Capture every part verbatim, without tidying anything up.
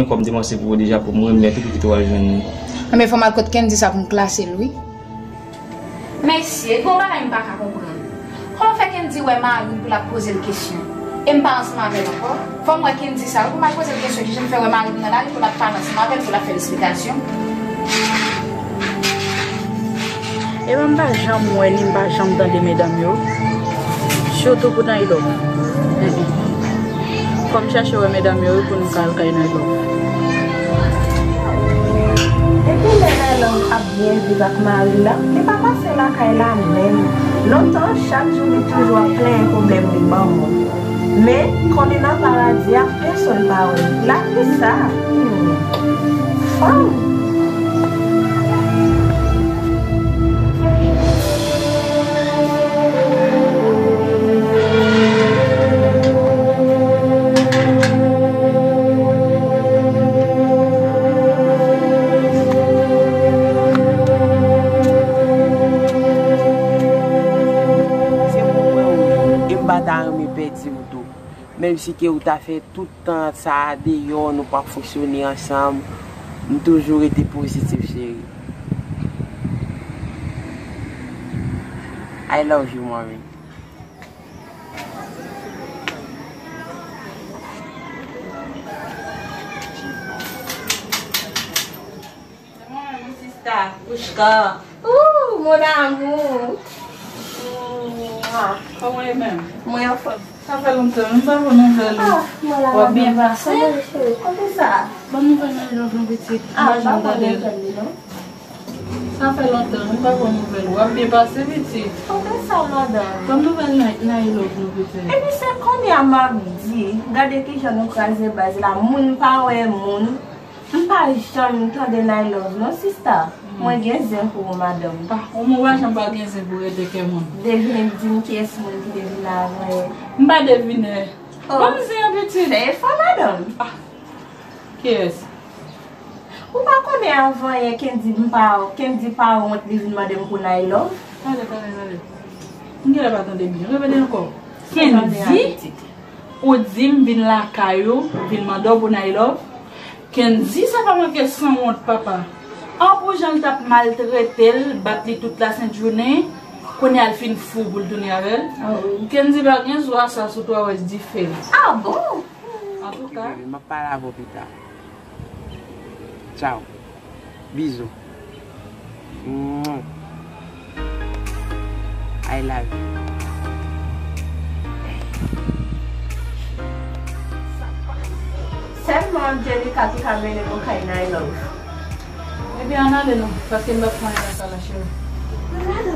Kòm demanse pou ou deja pou m remèt ou pou kite w al jwenn li. Enben, fò m al kot Kendy sa pou m klase l, wi. Mesye, gen yon bagay m pa ka konprann. Kòman fè Kendy wè mari m pou l ap poze l kesyon? E m pa ansanm avè l ankò. Fò m wè Kendy sa, wi, pou m al poze l kesyon, kijan l fè wè mari m nan lari pou l ap pale ansanm avè l, pou l ap fè l esplikasyon. Epa m pa janm wè ni m pa janm tande medam yo. Sitou pou Nailove. Fò m chache wè medam yo wi pou nou ka al kay Nailove. Epi lè Nailove ap byen viv ak mari l la, li pa pase lakay la menm. Lontan, chak jou li toujou ap plenyen pwoblèm li ban moun. Men, kon li nan paradi a, pèsonn pa wè l. Lakisa? Hmm. Fanm! Se pou mwen ou ye. E m pa ta renmen pèdi w tou. Menm si ke ou ta fè tout tan sa a deyò, nou p ap fonksyone ansanm, m toujou rete pozitif, cheri. I love you, mommy. Se mwen menm, sista. Pouchka. Ooh, mon amour. Mwah. Kòman w ye menm? Mwen anfòm. Sa fè lontan, m pa bon nouvèl ou. Ah, mwen la. W ap byen pase? Wi, cheri. Kote sa? Bon nouvèl nan lòv nou pitit. Ah, m pa bon nouvèl li, non. Sa fè lontan, m pa bon nouvèl ou. W ap byen pase pitit? Kote sa, madanm? Bon nouvèl nan, nan lòv nou pitit. Epi se kounye a m ap di, gade kijan nou kraze baz la. Moun pa wè moun. M pa janm tande Nailove non, sista. Mwen gen zen pou ou, madanm. Ah, yon moun pa janm pa gen zen pou rete kè moun. Devine m, di m kiyès moun ki te vin la avan yè. M pa devine. Oh. Ban m zen an, pitit. Fè efò, madanm. Ah. Kiyès? Ou pa konnen avan yè Kendy m pa, Kendy pa wont li vin mande m pou Nailove? Tande, tande, tande. M genlè pa tande byen. Repete ankò. Kendy? Ou di m vin lakay ou, vin mande w pou Nailove? Kendy, sa pa manke sanwont, papa. An pou jan l t ap maltrete l, bat li tout lasent jounen, kounye a l fin fou pou l tounen avè l. Ah wi. Kendy pa gen zo a sa sou twa wè dife l. Ah bon? Antouka. Ok, baby, m ap pale avè w pita. Tchao. Bizou. Mwah. I love you. Sèlman Angelica ki ka mennen nou kay Nailove. Ebyen, ann ale non, paske m p ap fè anyen lakay la, cheri. Ann ale.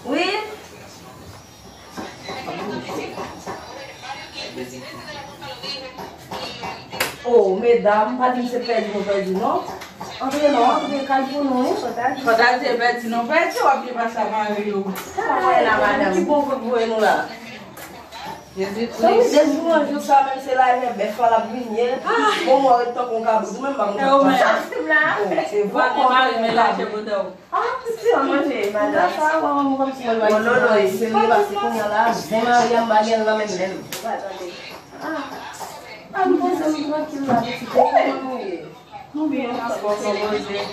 Wi. Oh, medam, pa di m se pèdi nou pèdi, non. Antre non, antre, kay pou nou, wi. Fantazye pèdi nou pèdi, w ap byen pase ak mari w. Sa w wè la, madanm? Ki bon kout voye nou la? Jezi Kris. Depi yon jou sa, menm se lajè bèf la l ap vin ye. Bon, mwen ret tankou yon kabrit, ou menm pa konn sa. Sa w di m la? Oh, se vre, mari m lajè bouda w. Ah, ti an manje, madanm. Sa, wè, mwen kòmsi mwen pa gen lolo, e serye, paske kounye a la, zen mari a m pa gen l nan menm menm. Ah, pa m poze m trankil la, pitit, kòman nou ye? Nou byen, sa pa fè poze.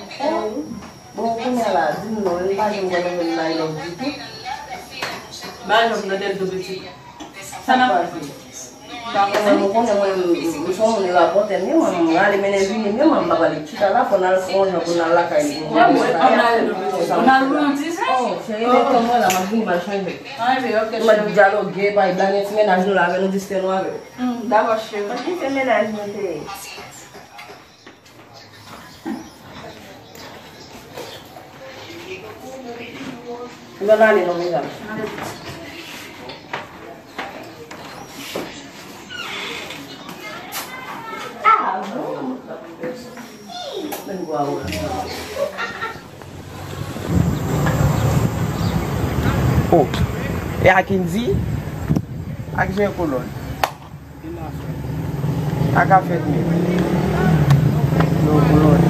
Bon, kounye a la, di m non, li pa janm gen nouvèl Nailove ditou. Ba janm nan tèt tou pitit. Sa n ap pase? Mwen, mwen konnen mwen, m se yon moun rapòtè m ye, mwen, m rale mennen vini m ye, mwen, m pa pale chita la, fò n al fè yon jan pou n al lakay li. Ann al, ann al, ann al pran yon ti zen. Oh, cheri, men tann mwen la, m ap vini, m al chanje. Ann, ok, cheri. M ap dyaloge, pa blage ti mennaj nou la avè nou, distè nou avè l. Hmm, dakò, cheri. Paske se mennaj nou te ye. N ale non, medam. Ah bon? Men gwa ou la. Oh, e a Kendy? Ak Jean Colonne? A ka fèt menm. Yo, Colonne.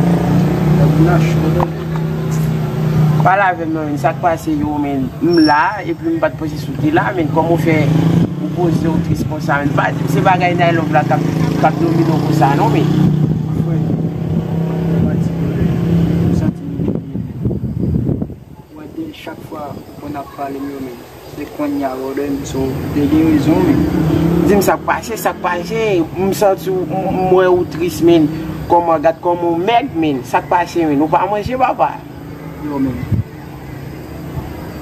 Lè pou n a cho, non. Pale avè m non, men sa k pase yo, men m la, epi m pa t panse si w te la, men kòman w fè ou poze w tris konsa, men pa di m se bagay Nailove la k ap, k ap domine w konsa non, men. Frè, m pa ti pwoblèm. M santi m byen, men. Wè, de chak fwa ou konn ap pale m yo, men se kounye a w dòmi, so, w te gen rezon, men. Di m sa k pase, sa k pase, m santi w, m, m wè ou tris, men. Kòman, gad kòman w mèg, men. Sa k pase, men. Ou pa manje, papa? Yo, men.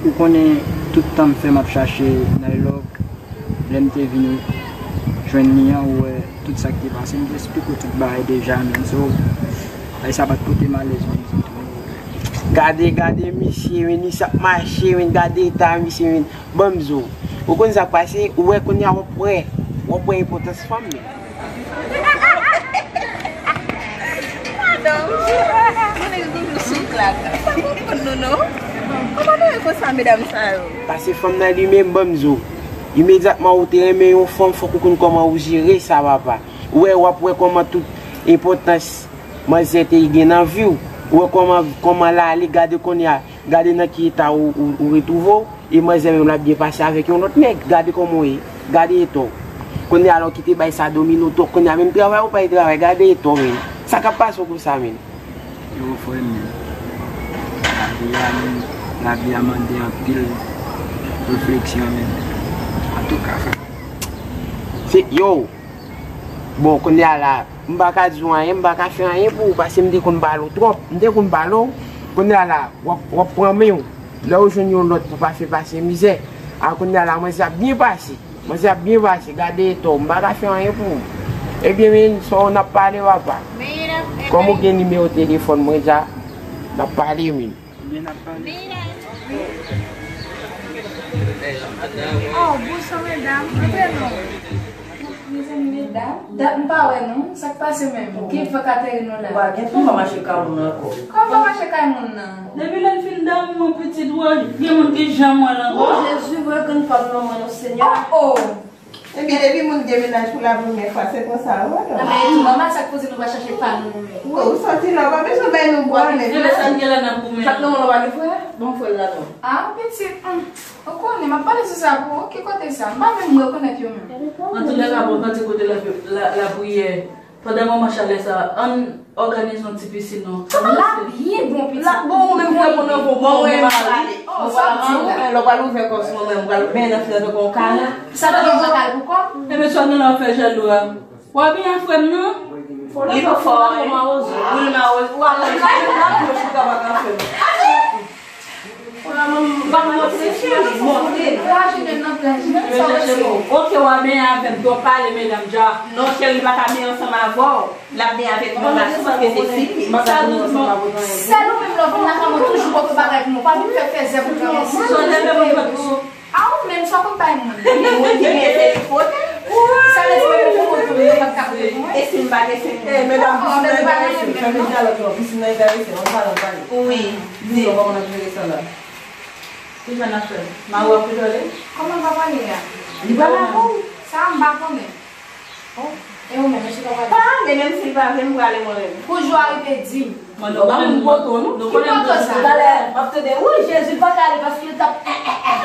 Ou konnen tout tan m fè m ap chache Nailove. Lè m te vin jwenn li an, ou wè tout sa k te pase, m te esplike w tout bagay deja, men so, bagay sa pa t pote m alèz menm ditou. Gade, gade misye, men, li s ap mache, men, gade eta misye, men. Ban m di w. Ou konn sa k pase, ou wè kounye a w ap wè, w ap wè enpòtans fanm, men. Padon, mwen nèg toujou sou klak. Sa mwen konn nou non. Kòman nou ye konsa, medam sa yo? Pase fanm nan li menm, ban m di w. Imedyatman ou te renmen yon fanm, fòk ou konn kòman ou jere sa, papa. Ou wè, w ap wè kòman tout enpòtans manzè te gen nan vi w. Ou wè kòman, kòman l ale, gade kounye a, gade nan ki eta ou, ou, ou retwouve w. E manzè menm l ap byen pase avèk yon lòt nèg. Gade kòman w ye. Gade eta w. Kounye a la w kite bay sa domine w twòp. Kounye a menm travay ou pa travay. Gade eta w menm. Sa k ap pase w konsa menm? Yo, frè m, lavi a, lavi a mande anpil refleksyon, men. Antouka, frè m. Se, yo, bon, kounye a la, m pa ka di w anyen, m pa ka fè anyen pou ou, paske m te konn pale w twòp. M te konn pale w, kounye a la, w ap, w ap pran men w. Lè w jwenn yon lòt pou pa fè pase mizè, a kounye a la, manzè ap byen pase. Manzè ap byen pase, gade eta w, m pa ka fè anyen pou ou. Ebyen, men, sa w n ap pale, papa. Kòm ou gen nimewo telefòn mwen, dja, n ap pale, men. Ebyen, n ap pale. Oh, bonswa, medam. Antre non. Mezanmi, medam, dat m pa wè nou. Sa k pase menm? Ki fòk ateri nou la? Ou pa gen tan pa mache kay moun nan ankò. Kòman pa mache kay moun nan? Depi lè n fin damou an, pitit, wè, gen moun ki janm wè l ankò. Oh, Jezi, vre grann fanm nan mwen, non, Senyè. Oh, oh! Ebyen, depi moun gen mennaj pou la premyè fwa, se konsa, wi, non? Nan, men, e tou nòmal, sa k poze nou pa chache pa nou, nou menm. Wi, ou sòti la, ou pa bezwen bay nou bwa, men. Gen lè sa n gen la n ap goumen. Chak nan moun ou pa gen frè? Bon, frè l la, non. Ah, pitit, hmm. Ou konnen, m ap pale sou sa pou ou. Ki kote sa? M pa menm rekonèt yo menm. Antoulèka, bon, tande kote la, la, lapriyè. Pandan moman chalè sa, ann òganize yon ti pisin, non. L ap byen bon, pitit. L ap bon, ou menm, ou reponn nan bon, bon, mwen mari. Oh, sa w di la? Lè w pral ouvè kò sou mwen, mwen pral benyen nan fenèt ou kon kana. Sa w gen yon kal pou kò? Ebyen, sa w gen la w ap fè jalou a? W ap byen frè m, non? Li pa fò, wi, l mawozo. Ou mawozo. Ou pa montre, cheri, montre. Oke, w ap benyen avè m, twò pale, medam, dja. Non, cheri, li pa ka benyen ansanm avè w. L ap benyen avèk mwen la, paske se fi li. Sa doutman. Sèl ou menm lè w vin lakay mwen toujou pote bagay pou mwen. Pa vin fè fèzè pou mwen. Sonje lè mwen fè pou ou. A ou menm, sa w konn bay moun? Men moun ki gen se li kote. Sa vle di menm pou moun tou, li pa t ka pote pou mwen? E si m pa gen se li? Eh, medam, pisin nan enterese m. Fè m di alòt non, pisin nan enterese m. Ann pale, ann pale. Wi. Di non, kòman n ap jere sa la? Kijan n ap fè? Mari w ap retounen? Kòman l pa pale a? Li pa la pou ou. Sa a m pa konnen. Oh, e ou menm, èske w pa pale? Pa ale, menm si l pa vle, m prale mwen menm. Kou jou a rive, di m. Mwen, nou konnen m poto, non? Ki poto sa? Talè, m ap tande, wi, Jezi, l pa ka ale paske l t ap, eh, eh, eh.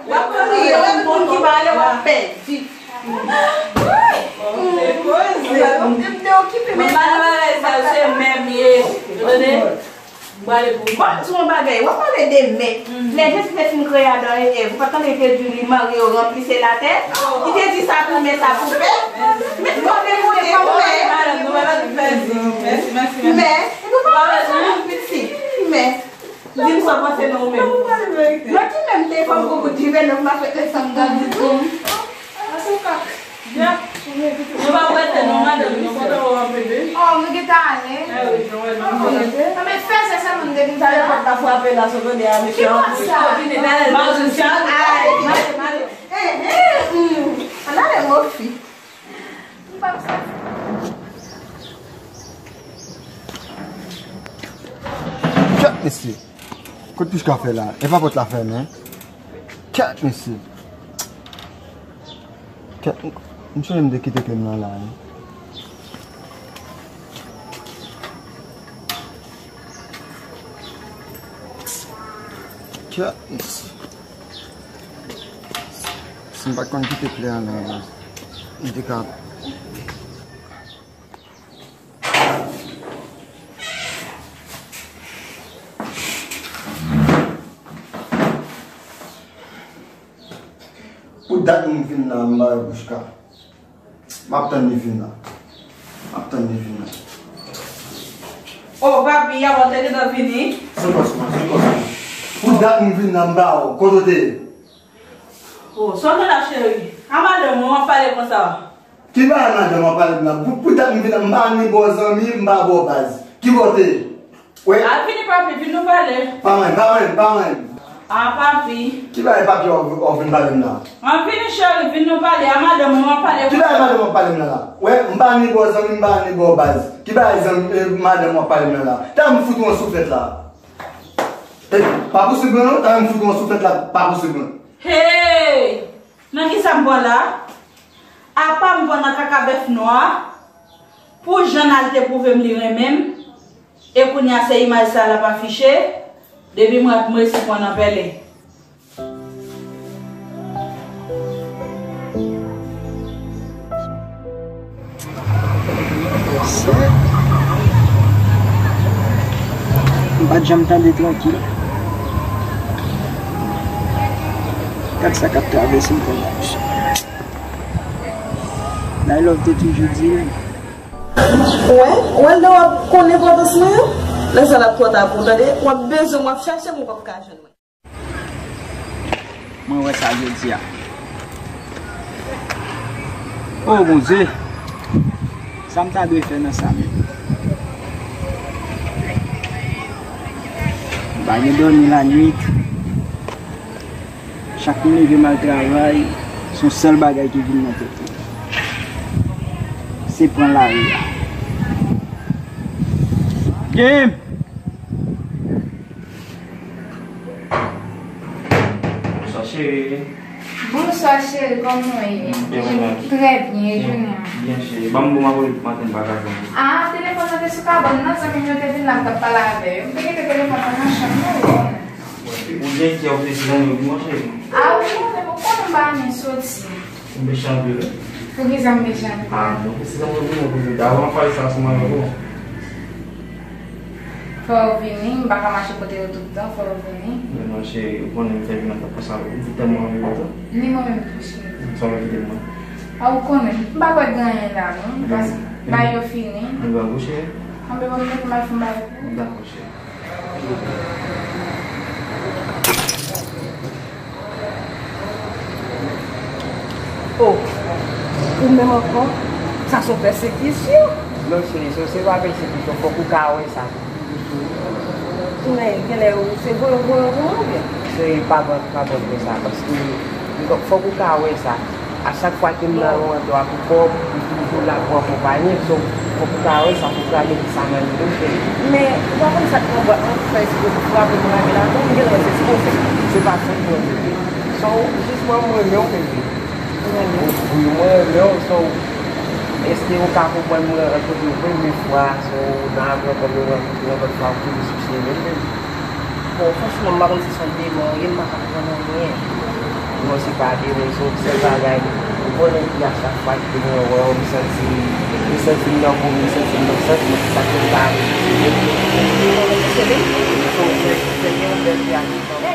W ap kriye, w ap moun ki pa ale, w ap pèdi. Wi. M te okipe, men. Mwen pa nan bagay sa yo, se mè m ye. Ou tande? M prale pou ou. Bon, di yon bagay, w ap pale de mè. Lè Jezi te fin kreye Adan e Èv, ou pa t tande l te di li mari yo ranplise latè? Li te di sa pou mè, sa pou pè. Men kòm li koute pou mè. Mè, epi w pa bezwen moun pitit. Mè. Di m sa w panse nan ou menm. Nan ki menm te fanm koukout Juvenal m pa fèt ansanm nan ditou. Antouka. Mwen pa prete non, madanm, nou kontan wè w anpil, wi. Oh, nou gentan ale. Eh wi, nou wè nou kontan. Nan men fè se sèlman nou te vin fè la. Talè pòt la frape la, sot tande a mesye antre. Ki pòt sa? Ay, male, male. Eh, eh, hmm. Ann ale, mon fi. M p ap soti. Mesye, kot Pouchka fè la? E pa pòt la fèmen? Kèt, mesye. Kèt, m sonje m te kite kè m nan la, wi. Kèt, mesye. Si m pa t konn kite kle an la, m te ka Pou dat m vin la, m pa wè Pouchka. M ap tann li vin la. M ap tann li vin la. Oh, papi, Yaba te gentan vini? Se kòs mwen, se kòs mwen. Pou dat m vin la, m pa wè w. Kote w te ye? Oh, sa w gen la, cheri? A madanm mwen w ap pale konsa? Ki bagay madanm w ap pale m la? Pou, pou dat m vin la, m pa ni bò zanmi, m pa bò baz. Ki bò w te ye? Wi. Al vini, papi, vin nou pale. Pa mwen, pa mwen, pa mwen. Ah, papi. Ki bagay papi w, w vin pale m la? An vini, cheri, vin nou pale. A madanm mwen w ap pale. Ki bagay madanm w ap pale m la la? Wi, m pa ni bò zanmi, m pa ni bò baz. Ki bagay zanmi, eh, madanm w ap pale m la la? Ta m fout ou yon souflèt la. Eh, pa posib non, ta m fout ou yon souflèt la, pa posib non. Hey! Nan ki sa m pran la? Apa m pran nan kaka bèf nwa? Pou jan Nal te pwouve m li renmen m, e kounye a se imaj sa l ap afiche, depi m rat m resi pran nan pèlen. M pa t janm tande trankil. Gad sa k ap travèse m konnya, mesye. Nailove te toujou di m. Ou wè, ou wè lè w ap konn enpòtans mwen an, lè sa l ap twò ta pou w tande, w ap bezwen m, w ap chache m, ou p ap ka jwenn mwen. Mwen wè sa jodi a. O Bondye, sa m ta dwe fè nan sa menm? M pa gen dòmi lannuit. Chak m leve m al travay, se yon sèl bagay ki vin nan tèt mwen. Se pran lari a. Game! Bonswa, cheri. Bonswa, cheri, kòman w ye? Byen, byen. Trè byen, e jounen an? Byen, cheri. Ban m bon maten, maten, m pa ka jwenn ou. Ah, telefòn nan te sou kabann nan, zanmi m yo te vin la, m t ap pale avè yo. M te kite telefòn nan nan chanm nan, ou konnen. Ou gen kè, ou te di zanmi w, wi, monchè. Ah, ou konnen, ou konnen m pa renmen soti. Ou mechan anpil, wi. Poukisa m mechan anpil? Ah, non, se zanmi w, wi, mwen, pou vin. Avan m ap pale sa sou mwen, wi. Fò w vini, m pa ka mache kote yo tout tan, fò w vini. Men non, cheri, ou konnen m fè vin nan tan konsa, ou di tèlman anvi kontan. Ni mwen menm tou, cheri. Sa w kite mwen? Ah, ou konnen, m pa kwè gen anyen la, non. Pas, bagay yo fini. M grangou, cheri. Anben, bon, m mete m al fè yon bagay pou ou. Dakò, cheri. Oh, ou menm ankò? Sa se yon pèsekisyon? Non, cheri, se, se pa pèsekisyon, fòk ou ka wè sa. Men, genlè ou se voye, voye, voye, oubyen? Cheri, pa pran, pa pran pou sa, paske fòk ou ka wè sa. A chak fwa ke m nan yon andwa pou kò m, m toujou la pou akonpaye m. So, fòk ou ka wè sa, fòk ou ka mete sa nan liy ou, cheri. Men, ou pa konn sa k pran bwa an fè, si yo frape m lage ladan, m genlè wè se sipoze. Se pa fòt mwen, bebe. So, jisman, m renmen w, bebe. Ou renmen m? Wi, mwen renmen w, so, èske ou ka konprann mwen rankontre w premye fwa, so, nan apre kòm yon rankontre, yon lòt fwa, ou toujou sou cheri m, bebe? Bon, franchman, m pa konn si se yon demon ou ye, m pa ka konprann anyen. Non, se pa demon, se yon sèl bagay. Ou konnen ki a chak fwa ke mwen wè w, m santi, m santi m nan komi, m santi m nan santi, mwen, se sa k fè m pa apresye w. Ou konnen ki se li? So, ou fè, fè gen yon bèl ti atis anba.